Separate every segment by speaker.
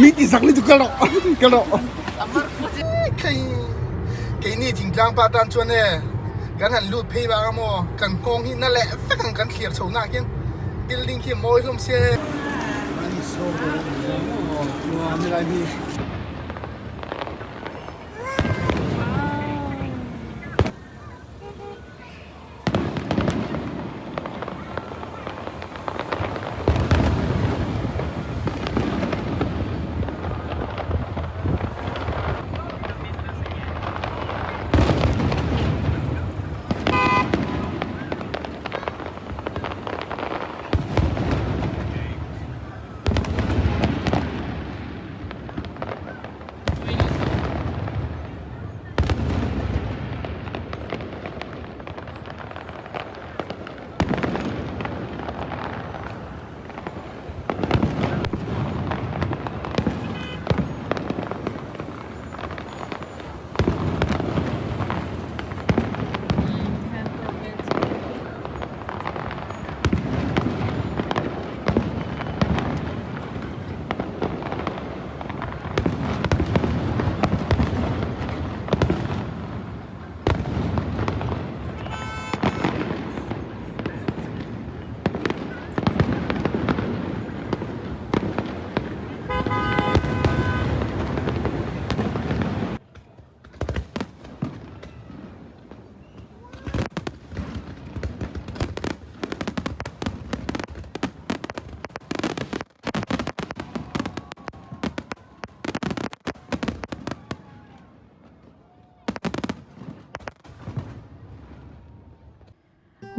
Speaker 1: Mi ti zak lutuk kal rawh kal rawh. Khei keini thingtlang pa tan chuan e kan han lut phei vang a maw kan nghawng hi na leh vek ang kan thlir chho nak hian building khi a mawi hlawm sia e.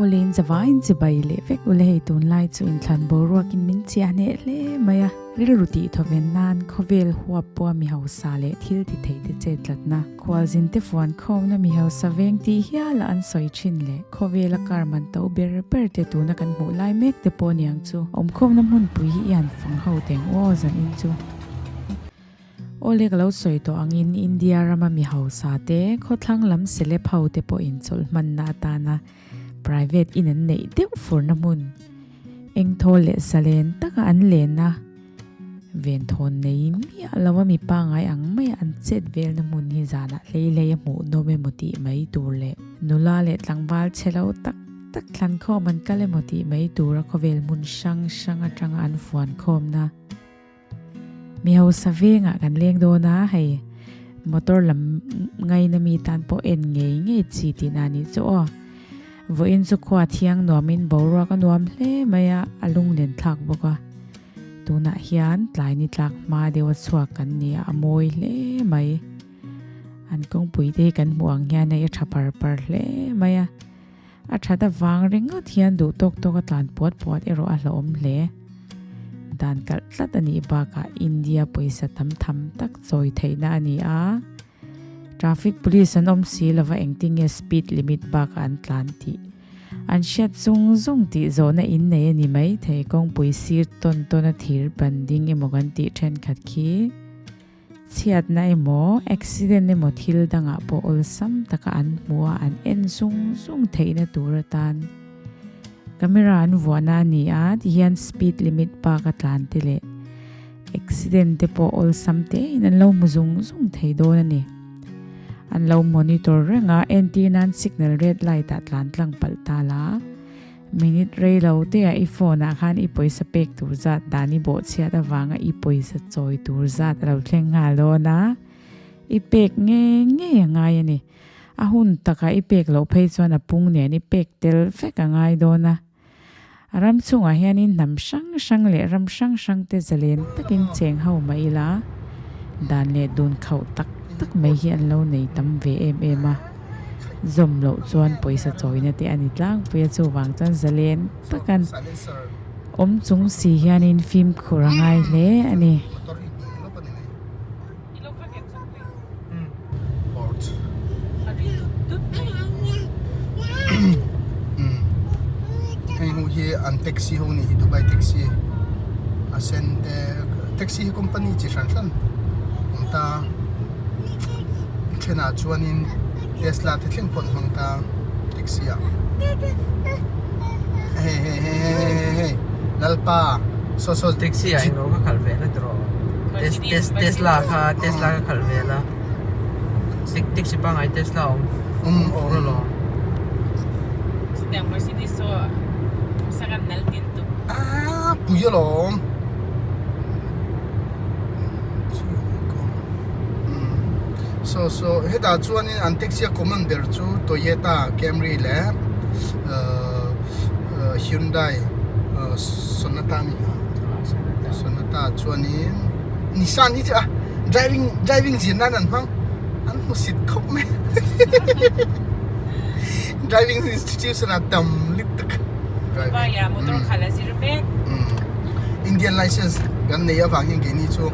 Speaker 2: Awlein zavaiin chibai leh vek ule hei tunlai chu inthlan boruakin min chiah hneh hle mai a, rilru tih thawven nan khawvel huap pawha mi hausa leh thil ti thei te chet tlatna, khualzin te fuan khawmna mi hausa veng tih hiala an sawi thin leh khawvela kar man to ber ber te tuna kan hmuh lai mek te pawh niang chu awmkhawmna hmunpui hi i han fang ho teng aw zanin chu. Awle ka lo sawi tawh angin India rama mi hausa te, khawthlang lam celeb ho te pawhin chawlh hmanna atana private in an neih deuh furna hmun engthawl leh salen taka an lenna venthawn nei miah lo a mi pangai ang maia an chet velna hmun hi zanah hlei hlei a hmuh nawm emaw tih mai tur leh nula leh tlangval chhe lo tak tak thlankhawm an kal emaw tih mai tura khawvel hmun hrang hrang atanga an fuan khawmna Mi hausa vengah kan leng dawn a, hei motor lam ngaina mi tan pawh en ngei ngei chi tihna a nih chu aw. Vawiin chu khua thiang nuamin boruak a nuam hle mai a, a lunglen thlak bawk a. Tunah hian tlai ni tlak hma deuh a chhuak kan ni a, a mawi hle mai. An kawngpui te hi kan hmuh ang hian hei a tha par par hle mai a. A that avang ringawt hian duh tawk tawk a tlan puat puat erawh a hlauhawm hle. Dan kalh tlat a nih bakah India pawisa tam tham tak chawi theihna a ni a. Traffic police an awm si lova engtinge speed limit bakah an tlan tih an hriat zung zung tih zawhna in nei a ni mai thei. Kawngpui sir tawn tawn a thir ban ding emaw kan tih thenkhat khi. Chhiatna emaw, accident emaw thil dangah pawh awlsam taka an hmuh a, an en zung zung theihna tur atan camera an vuahna a ni a, tihian speed limit bak a tlan te leh accident te pawh awlsam tein an lo hmu zung zung thei dawn a ni. An lo monitor reng a, entir nan signal red light ah tlan tlang palh ta la. Minute rei lo te ah i phone ah khan i pawisa pek tur zat dan i bawhchhiat avanga i pawisa chawi tur zat a lo thleng nghal dawn a, i pek ngei ngei a ngai a ni. A hun takah i pek loh phei chuan a pung nen i pek tel vek a ngai dawn a. A ram chungah hianin hnam hrang hrang leh ram hrang hrang te zalen takin cheng ho mah ila dan leh dun khauh tak tak mai hi an lo nei tam ve em em a. Zawm loh chuan pawisa chawina te a ni tlangpui a, chuvang chuan zalen takan awm chung si hianin fimkhur a ngai hle a ni.
Speaker 1: Hei hmuh hi an taxi ho nih hi Dubai taxi a sen te taxi hi company chi hran hran awm ta. Thenah chuanin Tesla te thleng pawh an hmang ta taxi ah hei hei hei hei hei hei Lalpa saw saw
Speaker 3: Taxi ah englo ka kal ve na tiraw? Tesla kha Tesla kha khalh ve la taxi pangngai Tesla a awm fur alawm.
Speaker 4: Chutiang Mercedes saw sakan nal tin tuk.
Speaker 1: Ah pui alawm. So so hetah chuanin an taxi a common ber chu Toyota Camry leh Hyundai Sonata a ni kha Sonata chuanin Nissan hi chu a driving driving zir nan an hmang an hmusit khawp mai driving institution ah tam lutuk
Speaker 4: Dubai ah motor khalh a zir mek.
Speaker 1: Indian license kan nei avang hian keini chu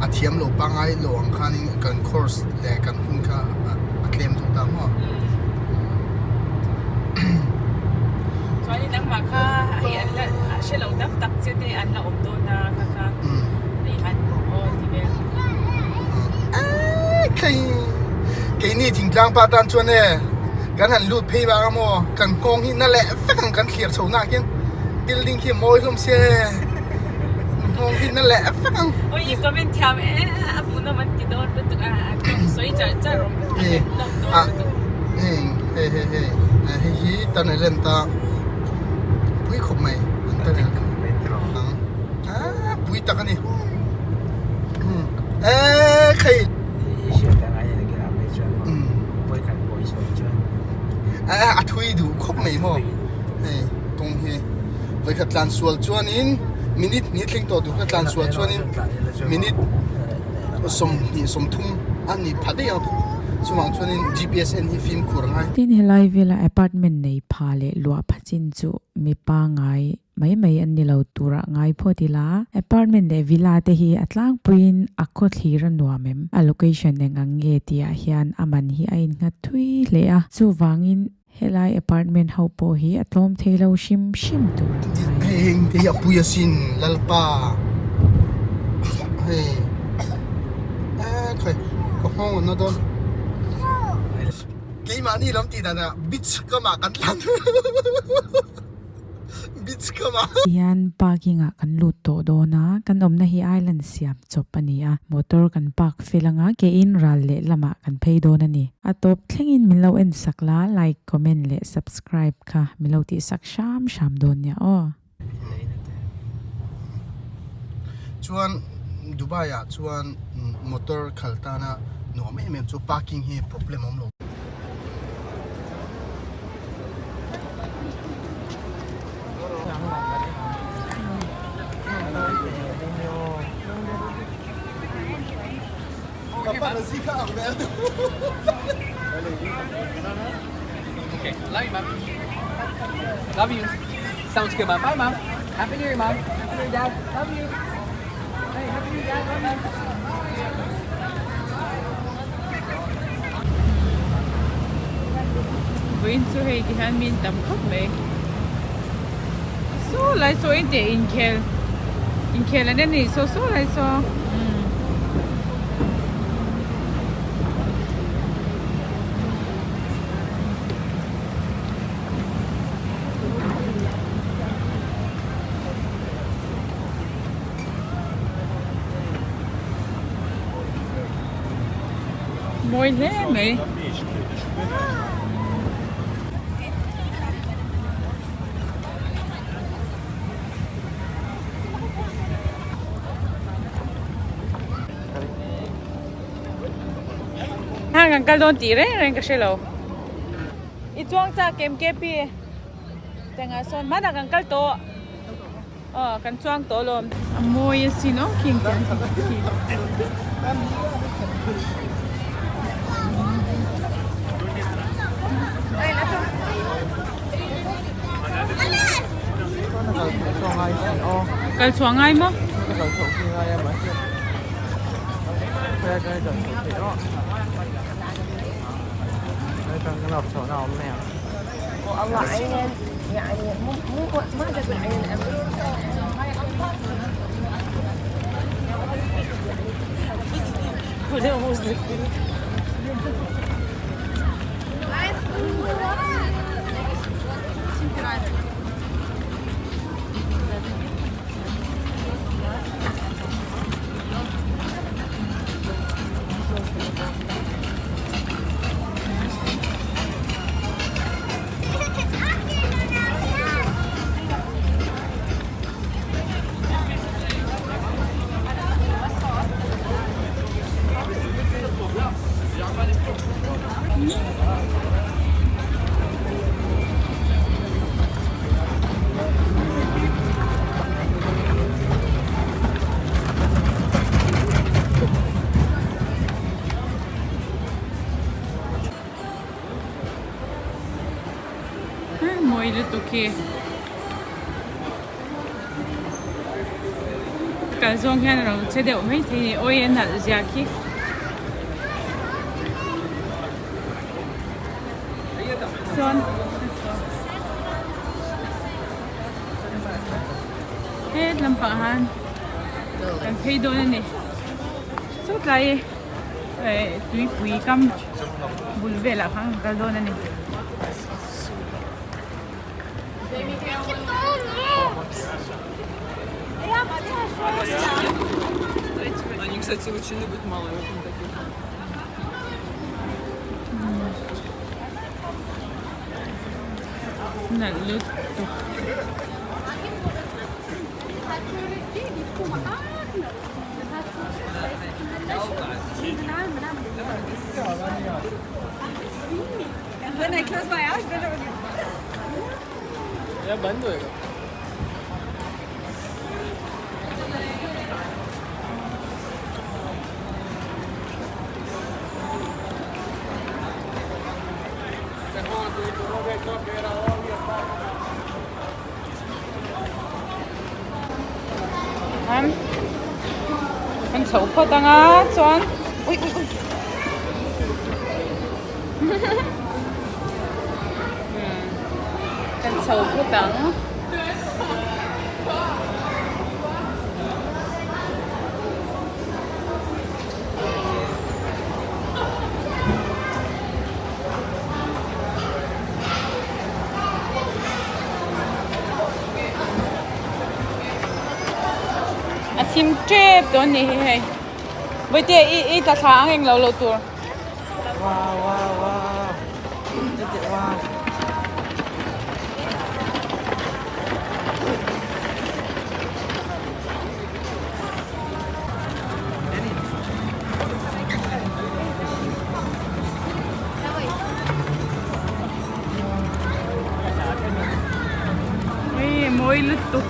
Speaker 1: a thiam lo pangngai lo ang khanin kan course leh kan hun kha a tlem duh ta maw.
Speaker 4: Chuanin nangmah kha hei an la hre lo tam tak che te an la awm dawn a kha kha hei an aw ti vel.
Speaker 1: Kei keini thingtlang pa tan chuan e kan han lut phei vang a maw kan nghawng hi na leh vek ang kan thlir chho nak hian building khi a mawi hlawm sia e nghawng hi na leh vek ang.
Speaker 4: Oi i comment thiam e a hmuhnawm an ti dawn lutuk a an sawi char char awm a hmuhnawm dawn lutuk.
Speaker 1: Hei hei hei hei hei hi tunnel ta pui khawp mai an tunnel pui tak a ni e khei a thui duh khawp mai maw hei kawng hi vawikhat tlan sual chuanin minute hnih thleng tawh duh kha tlan sual chuanin minute sawmhnih sawmthum a ni pha daih ang chuvang chuanin G_P_S en hi fimkhur a ngai.
Speaker 2: Tin helai vela apartment nei pha leh luah pha chin chu mipa ngai mai mai an ni lo turah ngai phawt ila apartment leh villa te hi a tlangpuiin a khaw thlir a nuam em? A location eng ang nge tihah hian a man hi a innghat thui hle a, chuvangin Helai apartment ho pawh hi a tlawm thei lo hrim hrim tur a ngai.
Speaker 1: Hei heng te hi a pui asin Lalpa hei eh khawi ka nghawng an na dawn keimahni lam tih danah beach kamah kan tlan beach kamah.
Speaker 2: Tihian parking ah kan lut tawh dawn a, kan awmna hi island siam chawp a ni a, motor kan park fel anga ke in ral leh lamah kan phei dawn a ni. A tawp thlengin min lo en sak la, like, comment leh subscribe kha min lo tih sak hram hram dawn nia aw.
Speaker 1: Chuan Dubai ah chuan motor khal tana nuam em em chu parking hi problem awm lo.
Speaker 5: Okay, love you, mum. Love you. Sounds good, mum. Bye, mum. Happy New Year, mum. Happy New Year, Dad. Love you. Hey, Happy New Year, Dad. Love you.
Speaker 4: Vawiin chu hei ti hian min tam khawp mai saw lai saw engte inkhel inkhel an en a ni saw saw lai saw umm. Mawi hle mai. Hang kan kal dawn tih reng reng ka hre lo. I chuang chak kem ke pi. Tengah sawn hmanah kan kal tawh. Aw kan chuang tawh alawm. A mawi asin aw khing te an ti khi. Kal chhuah ngai maw? lutuk hi. Kal zawng hian a lo che deuh mai thei a ni awi a nalh zia khi. Sawn het lampang ah han kan phei dawn a ni saw tlai eh tuipui kam bul velah khan kan kal dawn a ni.
Speaker 3: Они, кстати, очень любят малый окна таких.
Speaker 4: Nalh lutuk. Kan chho phawt ang a chuan ui ui ui kan chho phawt ang. A thim tep dawn ni hi hei Bawihte i i tla thla ang englo lo tur.
Speaker 3: Wow wow wow wow.
Speaker 4: Hei mawi lutuk.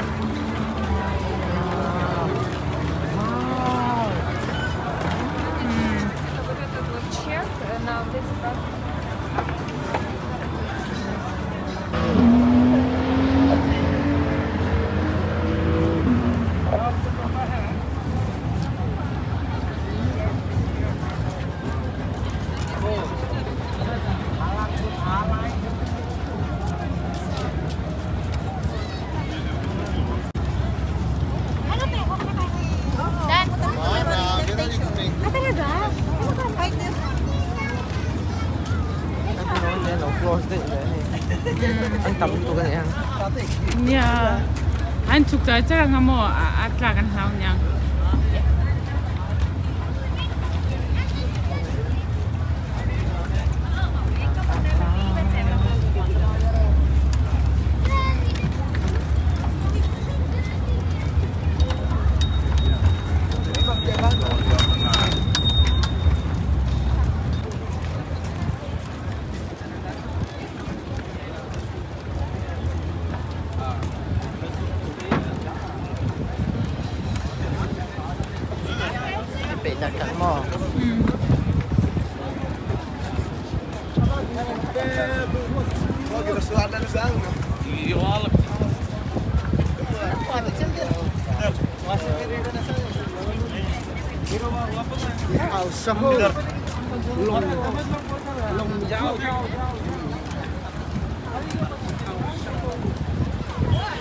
Speaker 4: Nia an chhuk char char anga maw a tlak an hlau aniang.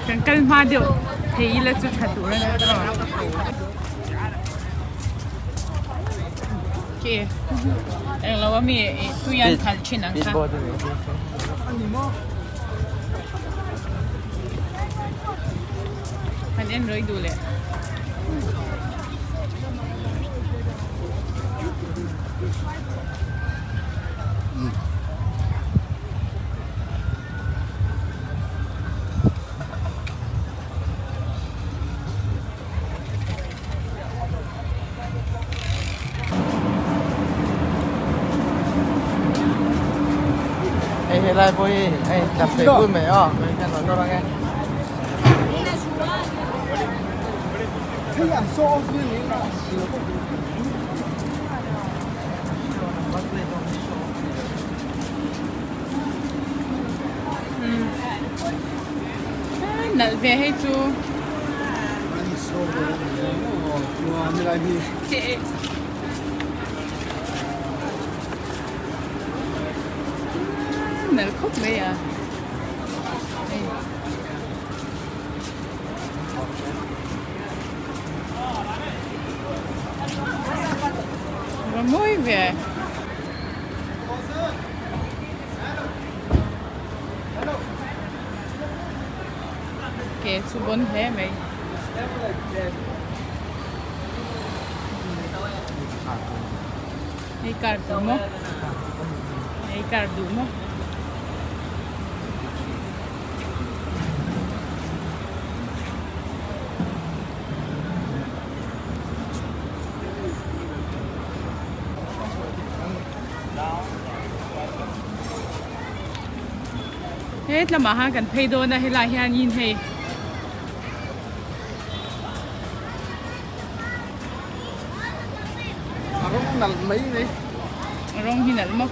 Speaker 4: Kan kal hma deuh thei ila chu tha tur a ni ke englo a mi tui an khalh thin ang kha. Han en rei duh leh.
Speaker 3: Hei helai pawh hi hei tap thei bul mai aw kan rawn nawr ang e.
Speaker 4: Nalh ve hei chu. Nalh khawp mai a. Va mawi ve. Ke chu bon hle mai. Hei car duh maw? Hei car duh maw? He tlamah khan kan phei dawn a helaiah hianin hei
Speaker 1: A rawng nalh mai mai.
Speaker 4: A rawng hi nalh maw?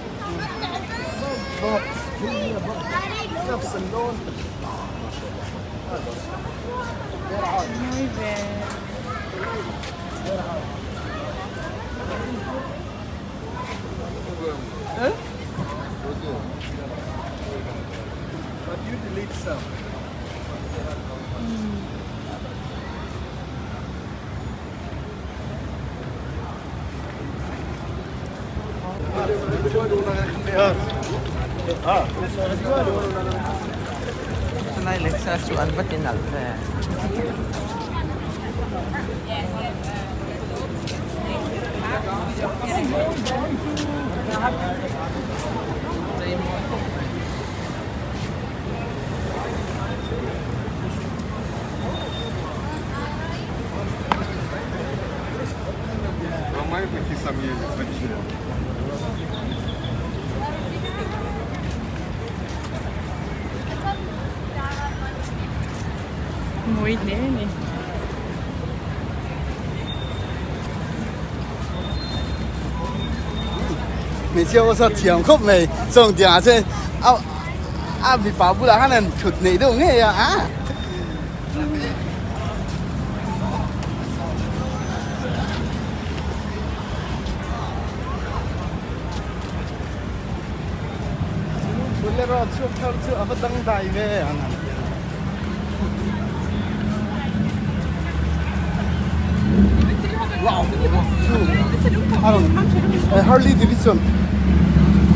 Speaker 4: Mawi ve.
Speaker 1: But you delete some.
Speaker 3: Chulai Lexus chu an va ti nalh ve.
Speaker 4: Mawi hle a ni.
Speaker 1: Hmeichhia pawh saw thiam khawp mai chuan tiangah chuan a a mipa bulah khan an thut neih deuh ngei a a. Bolero chhuak thar chu a va dangdai ve ang an ti a. Wow chu a rawn Harley Davidson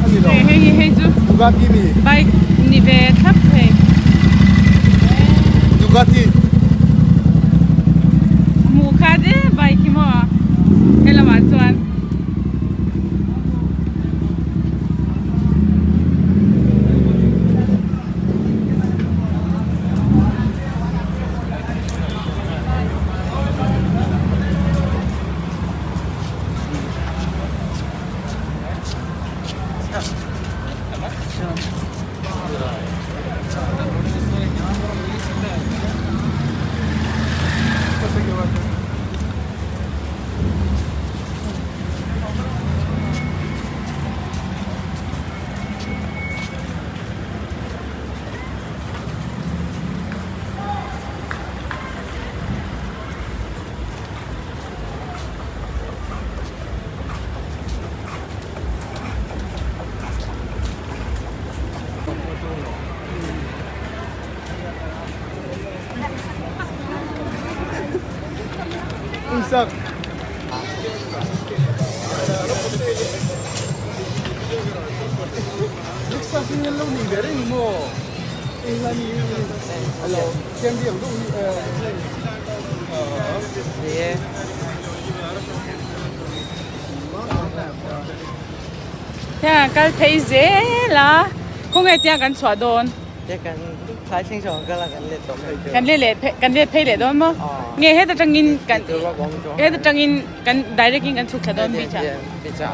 Speaker 1: a ni lo.
Speaker 4: Hei hei chu
Speaker 1: Bugatti ni.
Speaker 4: Bike ni ve thlap thei.
Speaker 1: Bugatti.
Speaker 4: Hmuh kha de bike hi maw helamah chuan.
Speaker 1: Isak. Lexus in lo ni ve reng maw? Hello, Candy ang deuh hi
Speaker 3: Ni e.
Speaker 4: Tiang kal phei zel a, khawnge tiang kan chhuah dawn?
Speaker 3: Tiang kan thlai thleng chhuah ang kal a kan let tawh mai.
Speaker 4: Kan let leh phei kan let phei leh dawn maw? Nge heta tangin kan heta tangin kan direct in kan chhuk thla dawn beach ah.
Speaker 3: Beach ah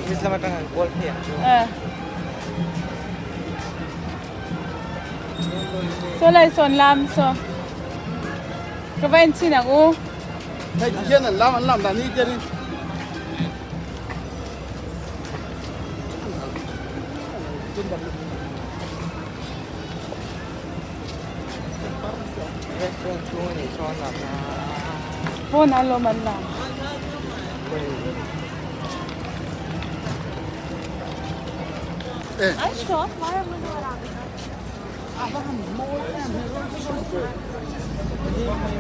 Speaker 3: beach lam atang kan kual phei ang chu.
Speaker 4: Saw lai sawn lam saw ka va en chhin ang u.
Speaker 1: Hei ti hian an lam an lam dan hi tian in.
Speaker 3: Restaurant chhung a nih chuan lam a.
Speaker 4: Pawn ah lawm an lam.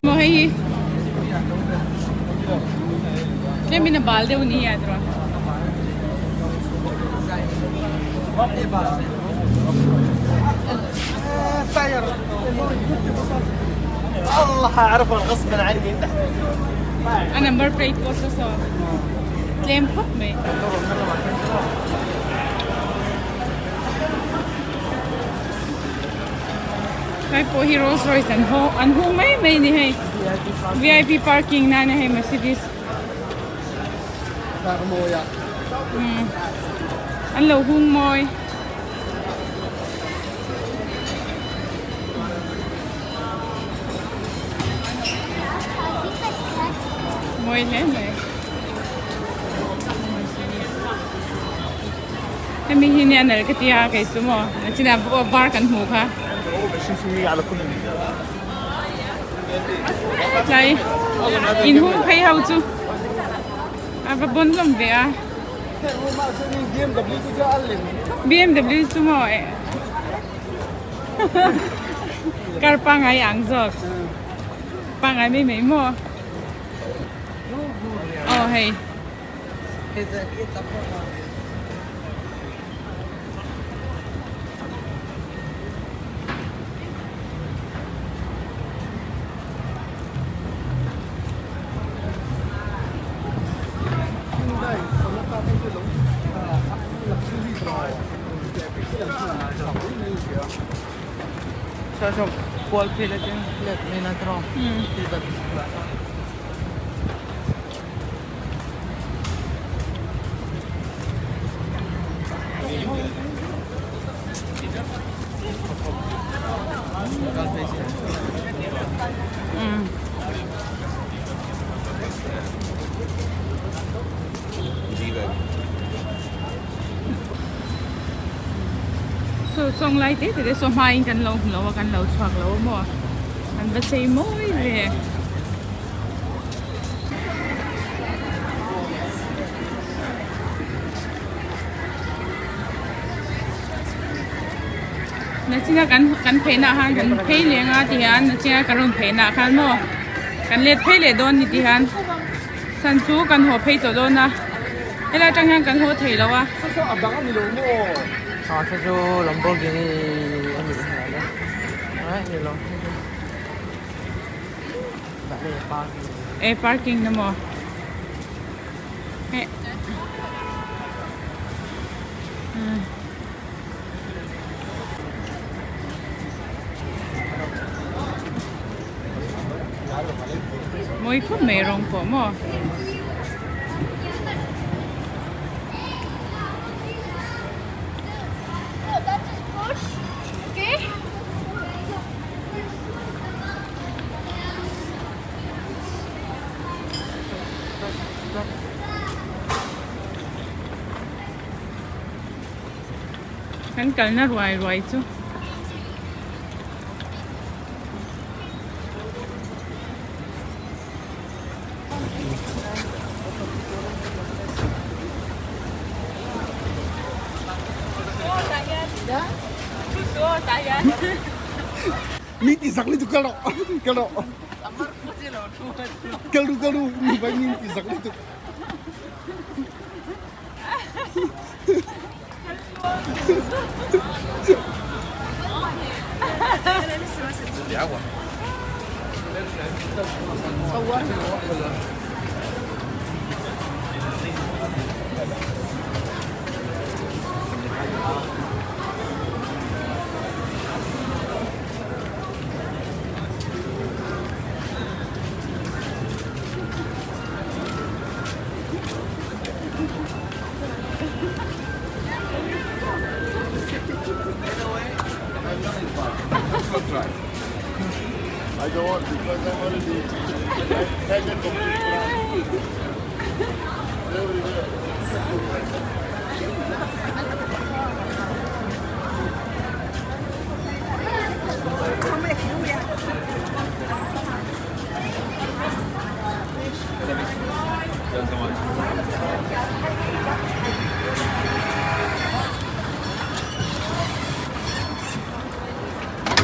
Speaker 4: Maw hei hi tlem in a bal deuh ni a tiraw. A number plate pawh saw saw tlem khawp mai. Lai pawh hi Rolls Royce an haw an hung mai mai a ni hei V_I_P parking nan a hei Mercedes umm an lo hung mawi. Mawi hle mai. Hemi hi nia nalh ka tia kei chu maw nachinah var kan hmuh kha. Tlai inhung phei ho chu a va bawn hlawm ve a. BMW chu maw car pangngai ang zawk pangngai mai mai maw aw hei. Saw sawng lai te te te saw hmain kan lo hmu lo a kan lo chhuak lo a maw an va chei mawi ve. Nachina kan kan phei nah khan kan phei leng a ti hian nachina kan rawn phei nah khan maw kan let phei leh dawn ni ti hian chhan chu kan haw phei tawh dawn a helai atang hian kan haw thei lo a. E parking na maw eh Mawi khawp mai rawng pawh maw. Kan kalna ruai ruai chu.
Speaker 1: Mi ti zak lutuk kal rawh kal rawh kal ru kal ru mi vai mi ti zak lutuk.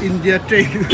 Speaker 1: India train.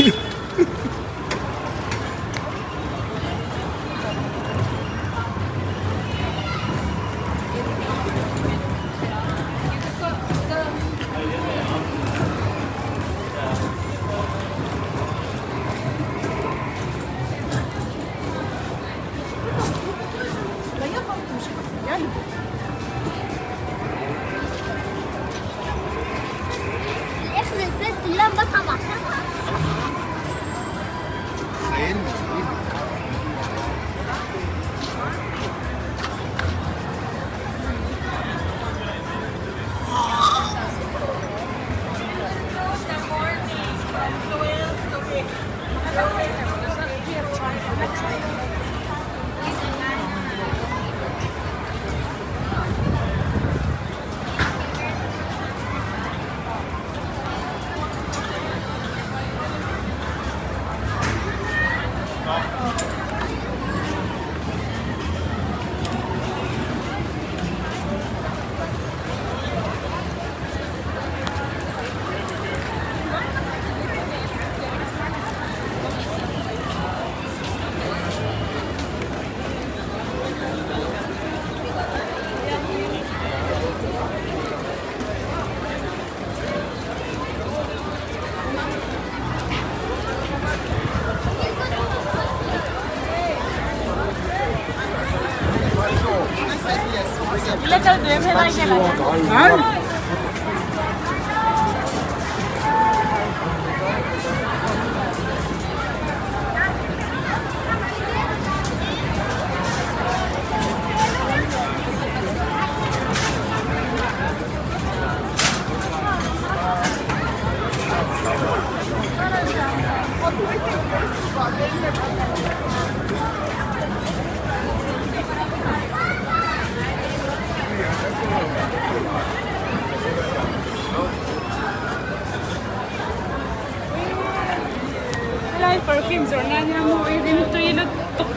Speaker 4: Helai perfume zawrh nan hian maw i rim tui lutuk.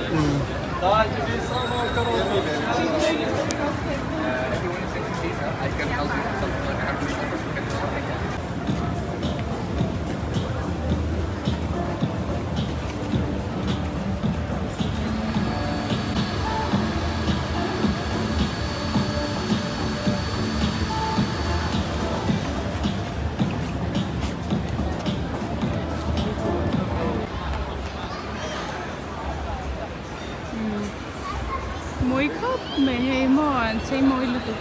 Speaker 4: Mawi khawp mai hei maw an chei mawi lutuk.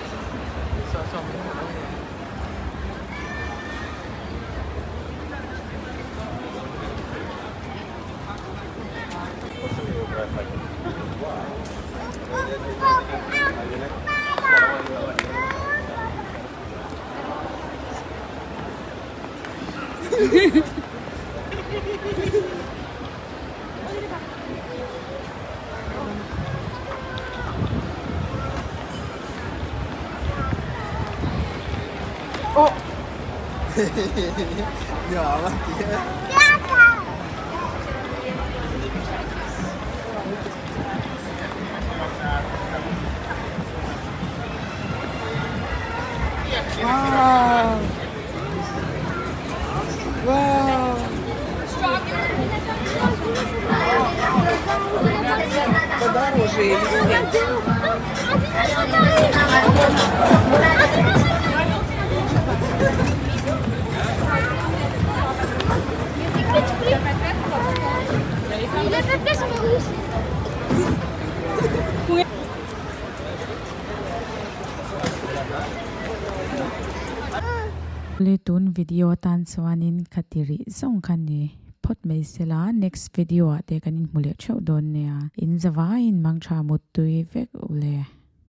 Speaker 2: Le tun video atan chuanin ka ti rih zawng kha ni phawt mai sela next video ah te kan inhmu leh theuh dawn nia in zavaiin mangtha muttui vek u le.